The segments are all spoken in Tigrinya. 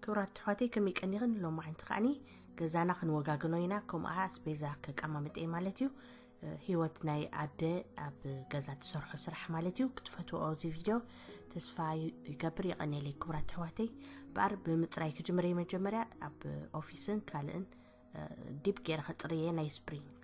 ክብራት ኣሕዋተይ፣ ከመይ ቀኒኽን? ሎማዓንቲ ከዓኒ ገዛና ክንወጋግኖ ኢና፣ ከምኡ ኣስቤዛ ከቀማምጥ እየ ማለት እዩ። ህይወት ናይ ኣደ ኣብ ገዛ ትሰርሖ ስራሕ ማለት እዩ። ክትፈትዎ እዚ ቪድዮ ተስፋ ይገብር። የቐንየለይ ክብራት ኣሕዋተይ። በኣር ብምፅራይ ክጅምር እየ። መጀመርያ ኣብ ኦፊስን ካልእን ዲፕ ገይረ ከፅርየ ናይ ስፕሪንግ።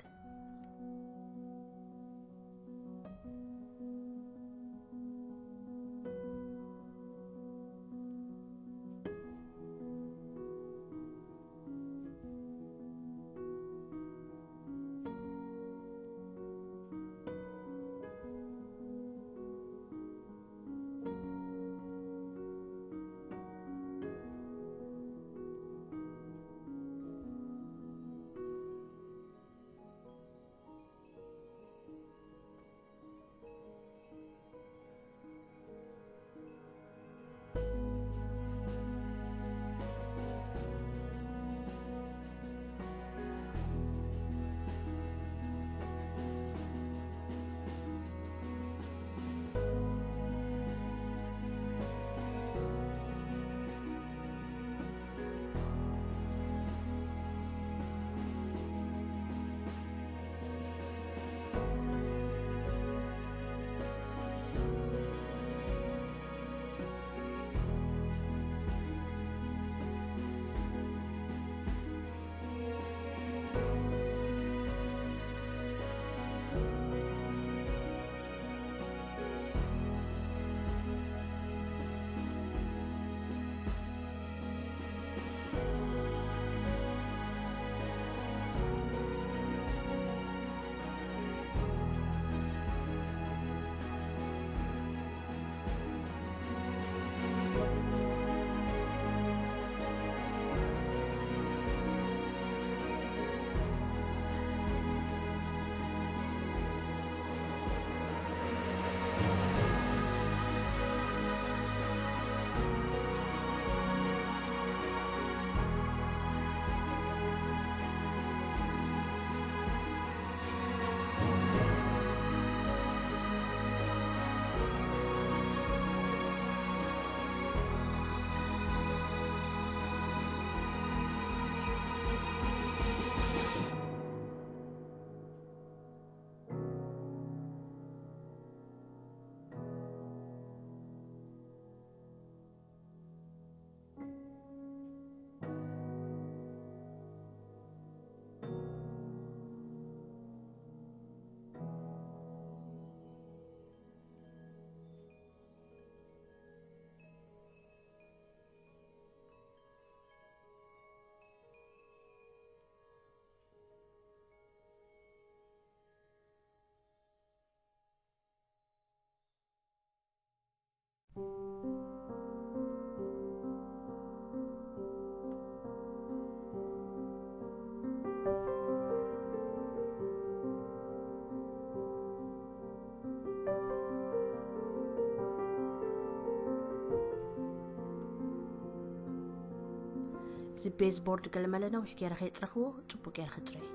እዚ ቤዝ ቦርድ ገለመለ ነዊሕ ገይረ ከይፅረኽዎ ፅቡቅ ገይረ ክፅረይ።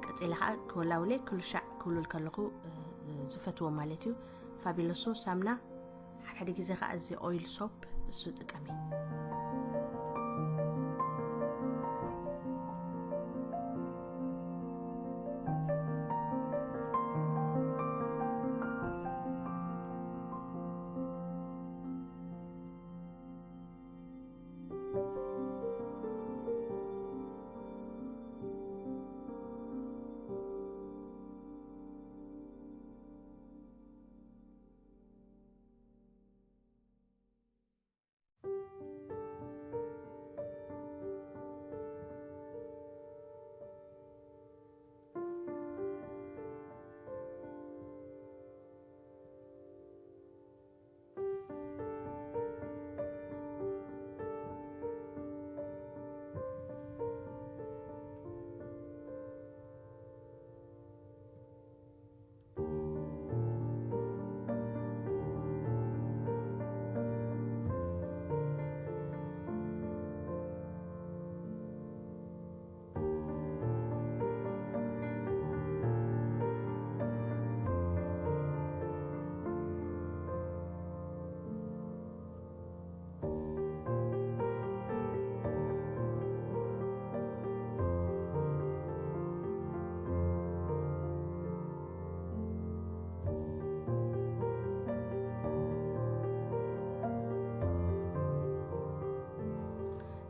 ቀጺለ ኸዓ ክወላውለ ክልሻዕ ክብሉል ከለኹ ዝፈትዎ ማለት እዩ። ፋቢሎሶ ሳምና፣ ሓድሓደ ግዜ ከዓ እዚ ኦይል ሶፕ እሱ ጥቀሚ።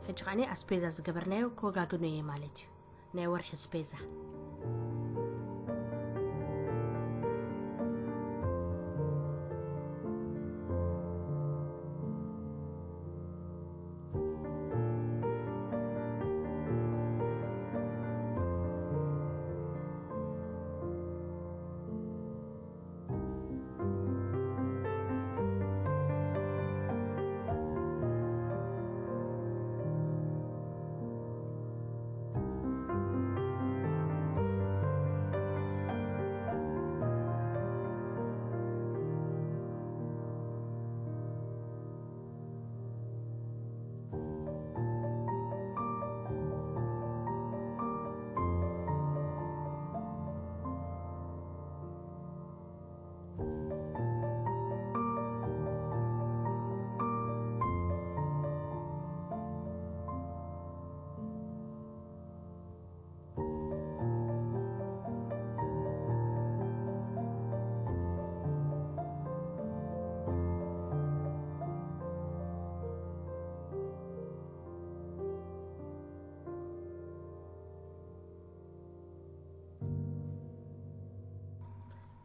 ሕጂ ኸዓኒ ኣስፔዛ ዝገበርናዮ ክወጋግኖ እየ ማለት እዩ። ናይ ወርሒ ኣስፔዛ።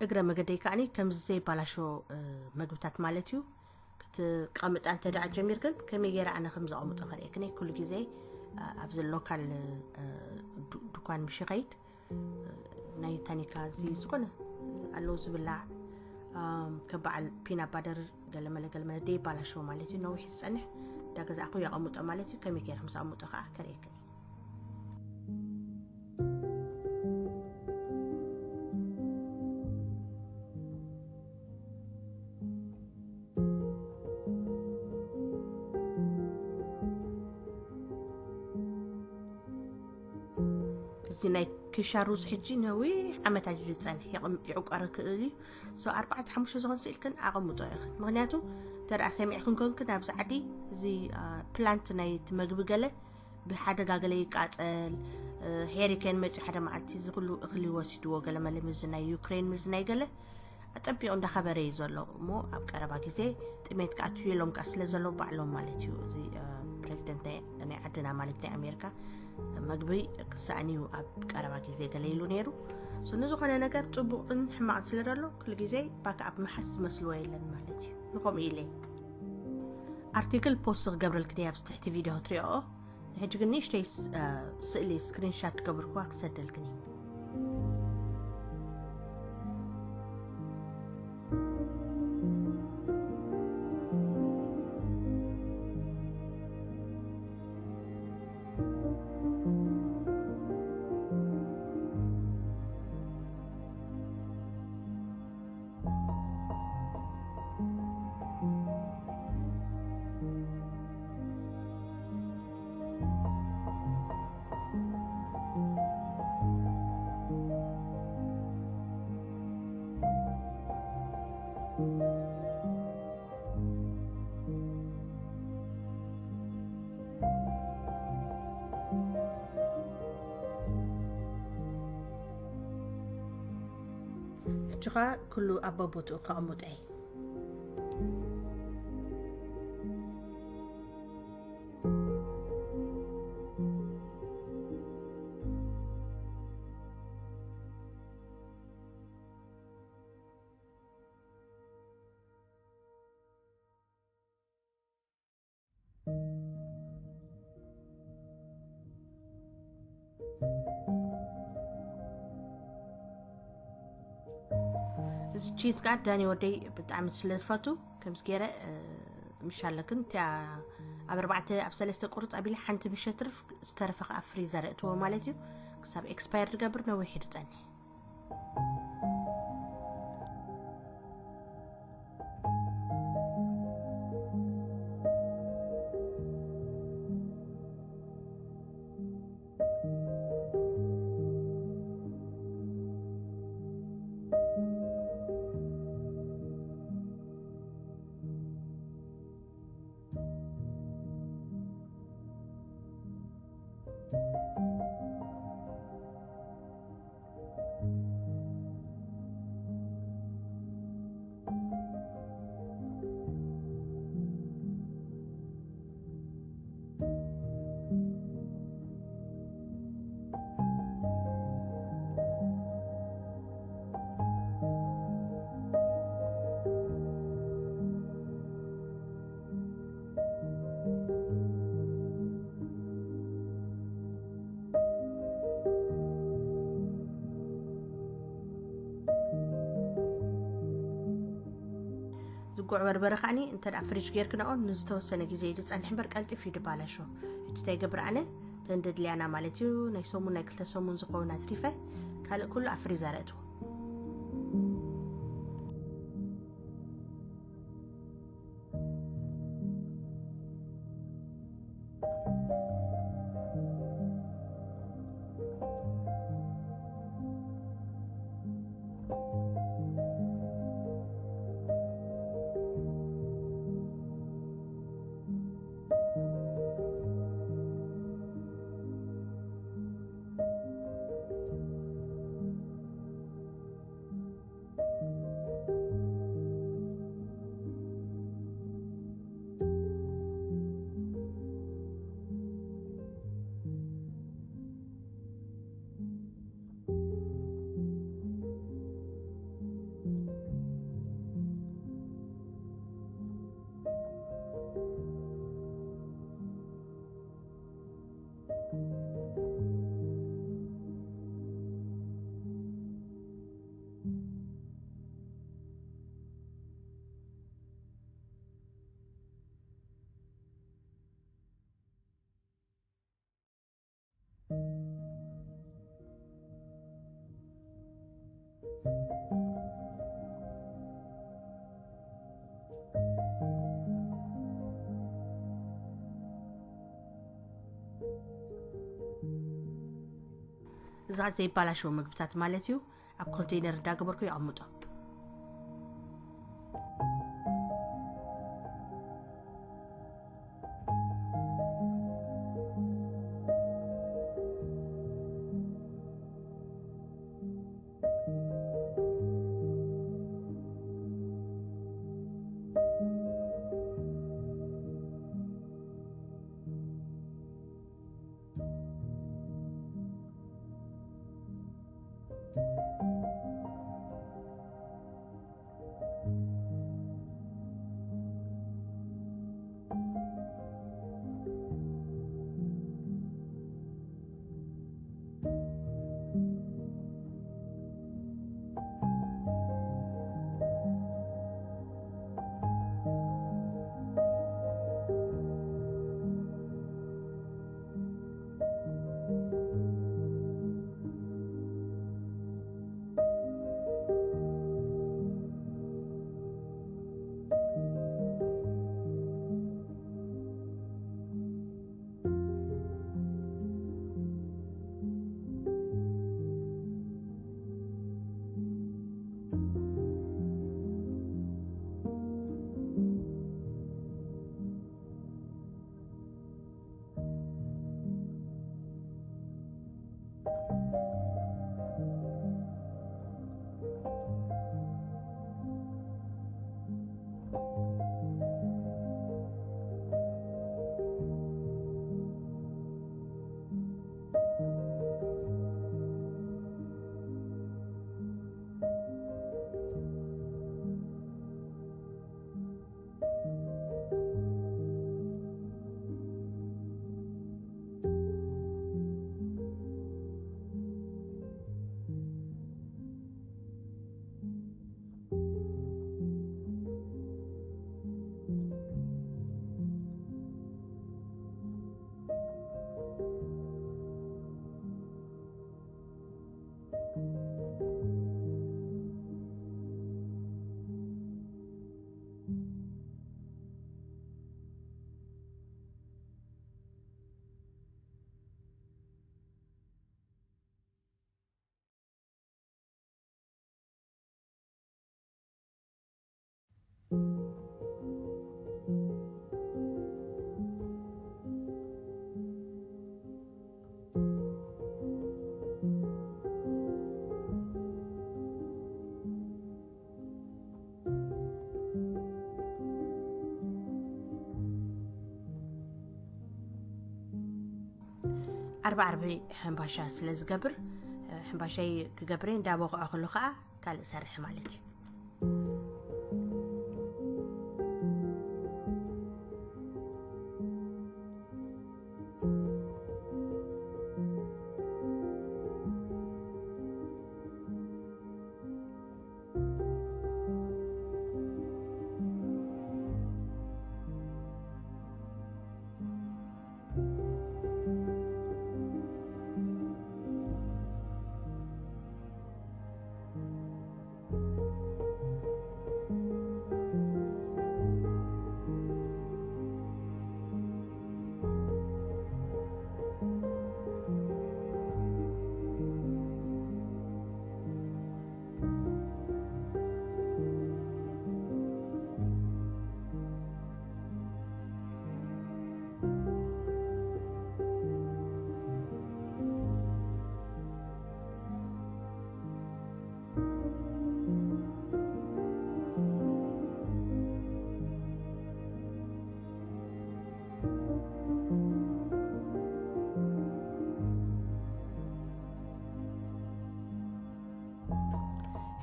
እግረ መገደይ ከዓኒ ከምዚ ዘይባላሾ፣ እ፣ መግብታት ማለት እዩ። ክትቀምጣ እንተ ደኣ ጀሚርክን ከመይ ገይረ ኣነ ከም ዘቐምጦ ከርእየክን እየ። ኩሉ ግዜ፣ እ፣ ኣብዚ ሎካል፣ እ፣ ዱ-፣ ድኳን ምሽ ይኸይድ፣ እ፣ ናይ ታኒካ እዚ ዝኾነ ኣለዉ ዝብላዕ፣ እም፣ ከም በዓል ፒናት ባደር ገለመለ ገለመለ ደይባላሾ ማለት እዩ። ነዊሕ ዝጸንሕ እንዳገዛእኩ የቐምጦ ማለት እዩ። ከመይ ገይረ ከም ዘቐምጦ ከኣ ከርእየክን እየ። እዚ ናይ ክሻ ሩዝ ሕጂ ነዊሕ ዓመታት እዩ ዝጸንሕ፣ ይቕም-፣ ይዕቆር ክእል እዩ። ሶ ኣርባዕተ ሓሙሽተ ዝኾን ስኢልክን ኣቐምጦ ኢኽን። ምኽንያቱ እንተ ደኣ ሰሚዕክን ኮንክን ኣብዚ ዓዲ እዚ፣ አ፣ ፕላንት ናይቲ መግቢ ገለ ብሓደጋ ገለ ይቃጸል፣ እ፣ ሄሪኬን መጺኡ ሓደ መዓልቲ እዚ ኩሉ እኽሊ ወሲድዎ ገለ መለ ምስዚ ናይ ዩክሬን ምስዚ ናይ ገለ ኣጸቢቑ እንዳኸበረ እዩ ዘሎ እሞ ኣብ ቀረባ ግዜ ጥሜት ክኣትዉ ኢሎም ከኣ ስለ ዘለዉ ባዕሎም ማለት እዩ። እዚ፣ እ፣ ፕሬዚደንት ናይ፣ ናይ ዓድና ማለት ናይ ኣሜሪካ መግቢ ክሰኣን እዩ ኣብ ቀረባ ግዜ ገለ ኢሉ ነይሩ። ሶ ንዝኾነ ነገር ጽቡቕን ሕማቕን ስለ ዘሎ ኩሉ ግዜ ባክኣፕ ምሓዝ ዝመስልዎ የለን ማለት እዩ። ንኸምኡ ኢለ ኣርቲክል ፖስት ክገብረልክን እየ ኣብዚ ትሕቲ ቪድዮ ክትሪኦ። ንሕጂ ግን ንእሽተይ ስ-፣ እ፣ ስእሊ ስክሪንሻት ክገብርክዋ ክሰደልክን እየ። ኩሉ ኣብ በቦትኡ ከቐምጦ እየ። እዚ ቺዝ ከኣ ዳኒ ወደይ ብጣዕሚ ስለ ዝፈቱ ከምዚ ገይረ፣ እ፣ ምሻለክን እቲኣ ኣብ ኣርባዕተ ኣብ ሰለስተ ቁርፅ ኣቢለ ሓንቲ ምሸት ትርፍ ዝተረፈ ከኣ ፍሪዘር እእትዎ ማለት እዩ። ክሳብ ኤክስፓየር ዝገብር ነዊሕ እዩ ዝፀንሕ። ዝጉዕ በርበረ ከዓኒ እንተ ደኣ ፍሪጅ ጌርክናኦ ንዝተወሰነ ግዜ እዩ ዝጸንሕ እምበር ቀልጢፉ እዩ ድባላሾ። ሕጂ እንታይ ይገብር ኣነ? እተን ደድልያና ማለት እዩ ናይ ሰሙን ናይ ክልተ ሰሙን ዝኸውን ኣትሪፈ ካልእ ኩሉ ኣብ ፍሪዘር እእትዎ። እዛ ዘይባላሸው ምግብታት ማለት እዩ። ኣብ ኮንቴይነር እንዳገበርኩ የቐምጦ። ዓርቢ ዓርቢ ሕምባሻ ስለ ዝገብር፣ ሕምባሻይ ክገብረ እንዳቦኽዖ ከሎ ከዓ ካልእ ሰርሕ ማለት እዩ።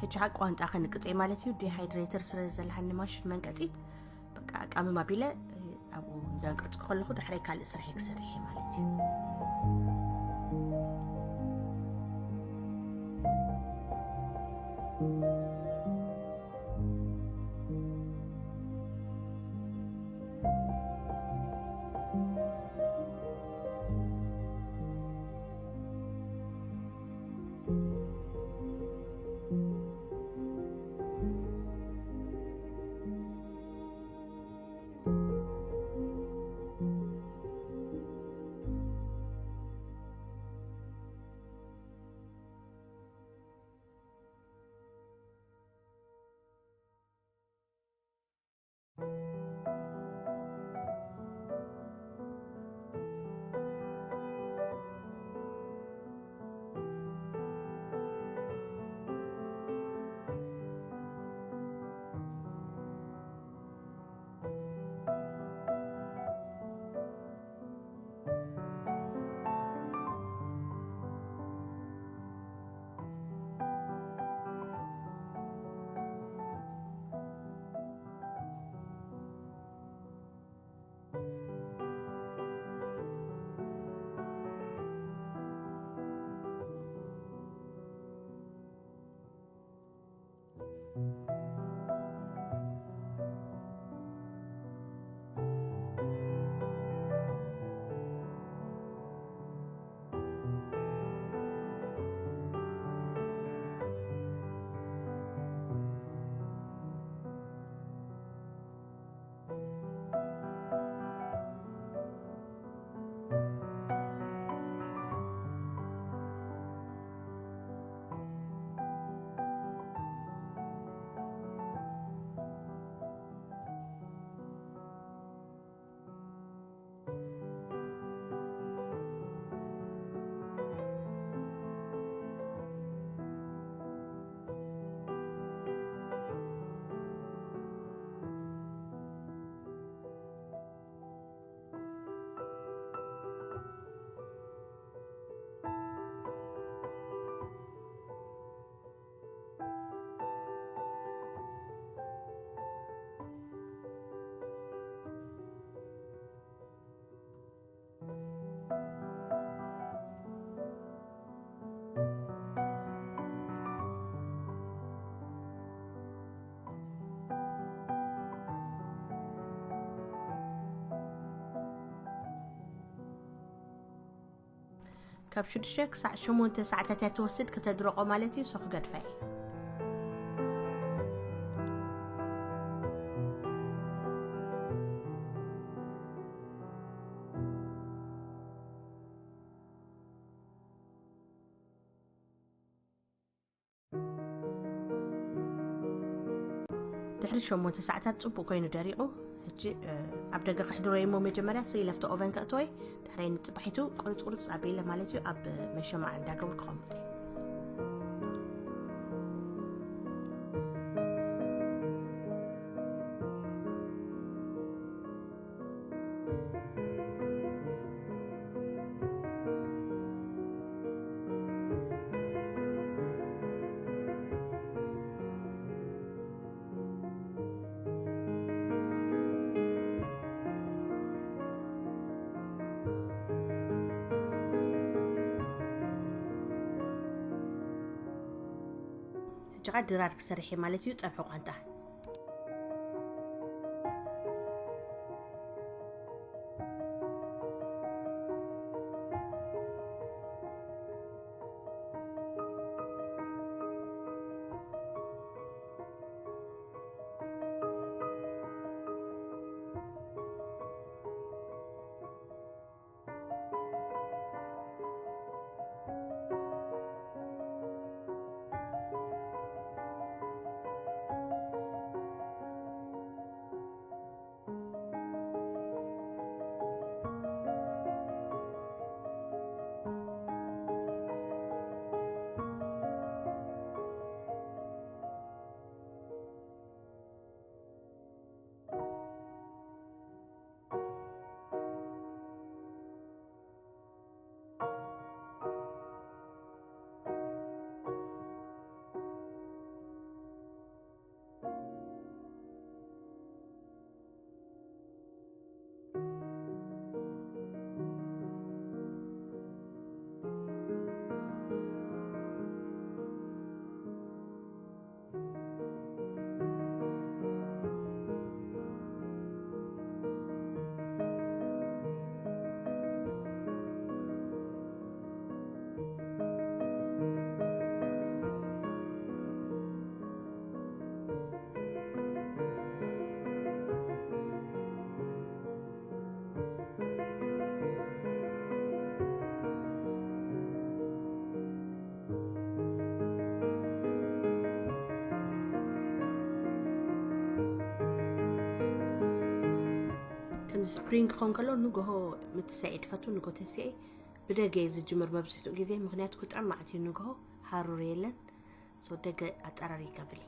ሕጂ ሓቂ ቋንጣ ከንቅፀይ ማለት እዩ። ዲሃይድሬተር ስለ ዘለሃኒ ማሽን መንቀፂት በቃ ቃምም ኣቢለ ኣብኡ እንዳንቀፅኩ ከለኹ ዳሕራይ ካልእ ስራሕ ክሰርሕ እየ ማለት እዩ። ካብ ሽዱሽተ ክሳዕ ሸሞንተ ሰዓታት እያ ትወስድ ከተድርቆ ማለት እዩ። ሶ ክገድፋ እየ። ድሕሪ ሸሞንተ ሰዓታት ጽቡቕ ኮይኑ ደሪቑ። ሕጂ ኣብ ደገ ክሕድሮ እየ እሞ መጀመርያ ስኢለ ኣብቲ ኦቨን ከእትወይ፣ ድሕረይ ንጽባሒቱ ቁርጽ ቁርጽ ኣቢለ ማለት እዩ ኣብ መሸማዕ እንዳገበርኩ ከቐምጦ። ሕጂ ኸዓ ድራር ክሰርሕ እየ ማለት እዩ፣ ጸብሒ ቋንጣ። ከምዚ ስፕሪንግ ክኸውን ከሎ ንግሆ ምትሳእ እየ ዝፈቱ። ንግሆ ተሲኤ ብደገ እየ ዝጅምር መብዝሕትኡ ግዜ፣ ምኽንያቱ ክጥዕም መዓት እዩ፣ ንግሆ ሃሩር የለን። ሶ ደገ ኣጸራሪጋ ብሊ።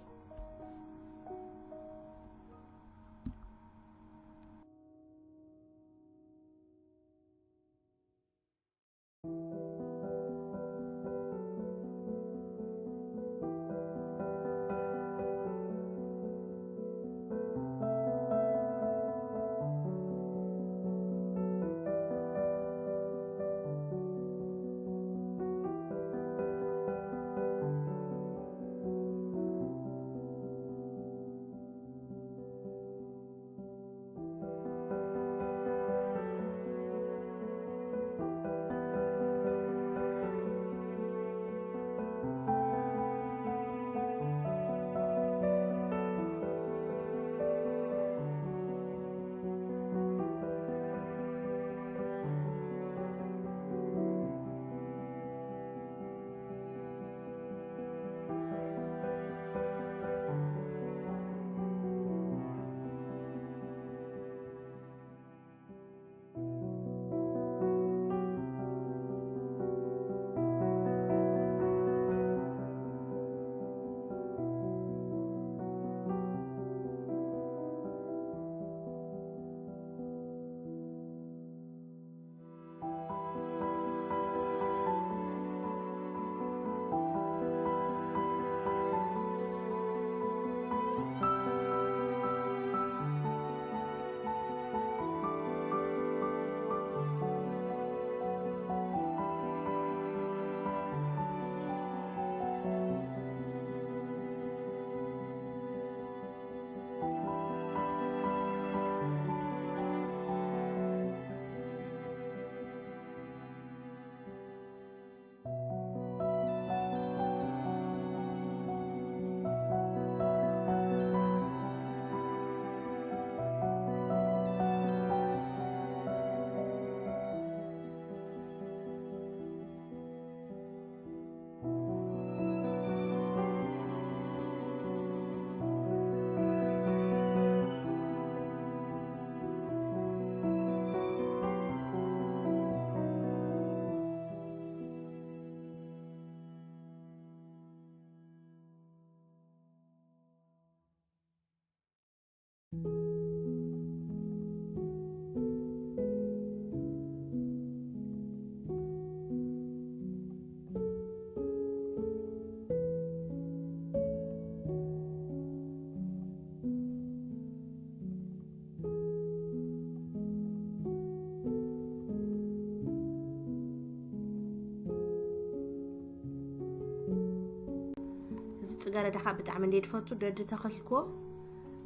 ጽገረዳ ከዓ ብጣዕሚ እንደ ድፈቱ ደድ ተኸልክዎ።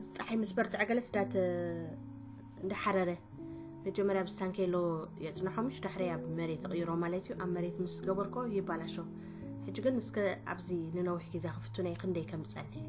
እዚ ፀሓይ ምስ በርትዐ ገለስ ዳተ እንዳሓረረ መጀመርያ ብስታንኬሎ የፅንሖ፣ ምሽ ዳሕረይ ኣብ መሬት እቕይሮ ማለት እዩ። ኣብ መሬት ምስ ገበርኮ ይባላሾ። ሕጂ ግን እስከ ኣብዚ ንነዊሕ ግዜ ክፍትኖ ክንደይ ከም ዝፀንሕ።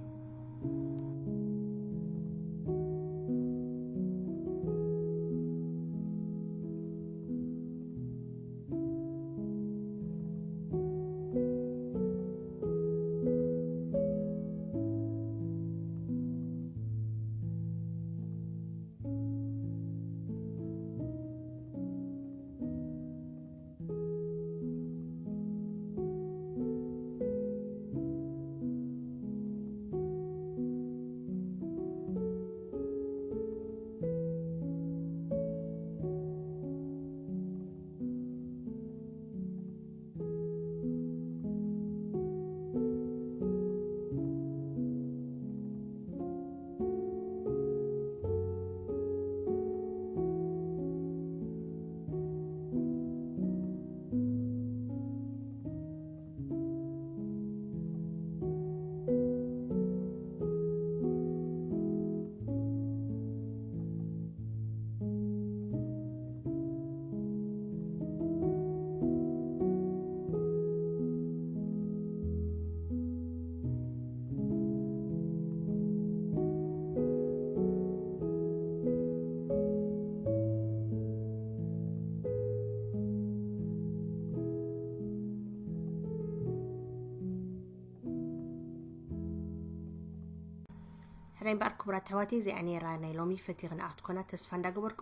ሕራይ እምበኣር ክቡራት ኣሕዋተይ፣ እዚኣ ነይራ ናይ ሎሚ ፈትየ ክንኣ ክትኮና ተስፋ እንዳገበርኩ፣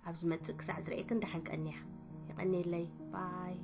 ኣብ ዝመጽእ ክሳዕ ዝርእየክን ደሓን ቀንያ። የቐንየለይ። ባይ።